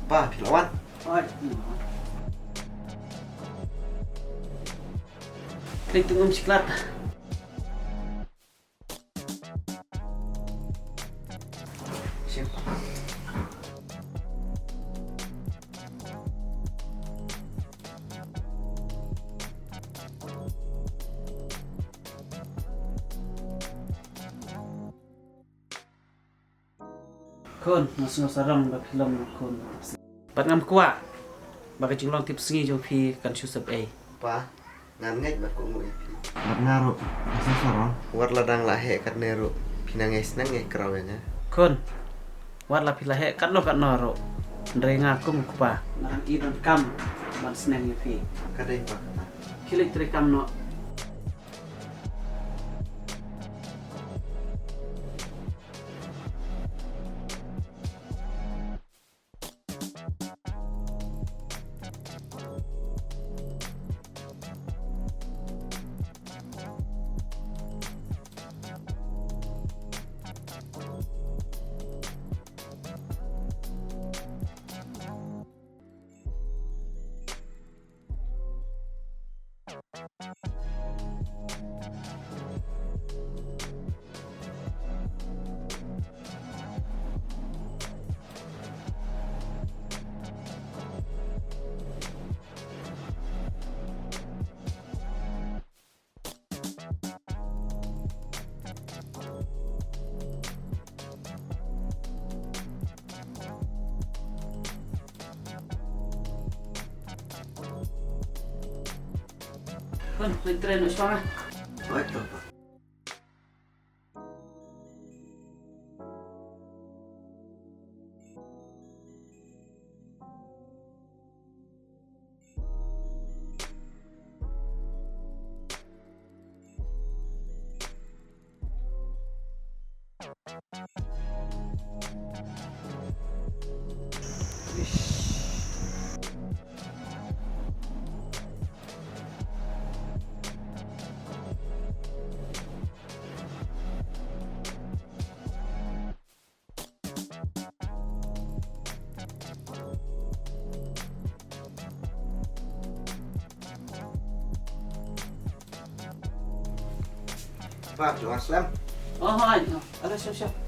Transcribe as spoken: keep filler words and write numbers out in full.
Pa, phi la wan? Oi. Klik tu ngam siklat. Khun, nga sngew sarong ba phi long khun. Bad ngam kwah ba ka jinglong tipsngi jong phi kan shu sep ei. Pa, ngan ngeit ba kohnguh ïa phi. Bad nga ruh, nga sngew sarong. Wat la dang la heh katne ruh, phi nang ïai sneng ïai kraw ïa nga. Khun, wat la phi la heh katno katno ruh, hynrei nga kum u kpa nga dang ïoh donkam ban sneng ïa phi. Ka dei pa kata. Khie leit trei kam noh. Khun, leit trei noh shuwa. Oi, to. Ba, jong slem. Oh, hoi. Ala, shuh, shuh.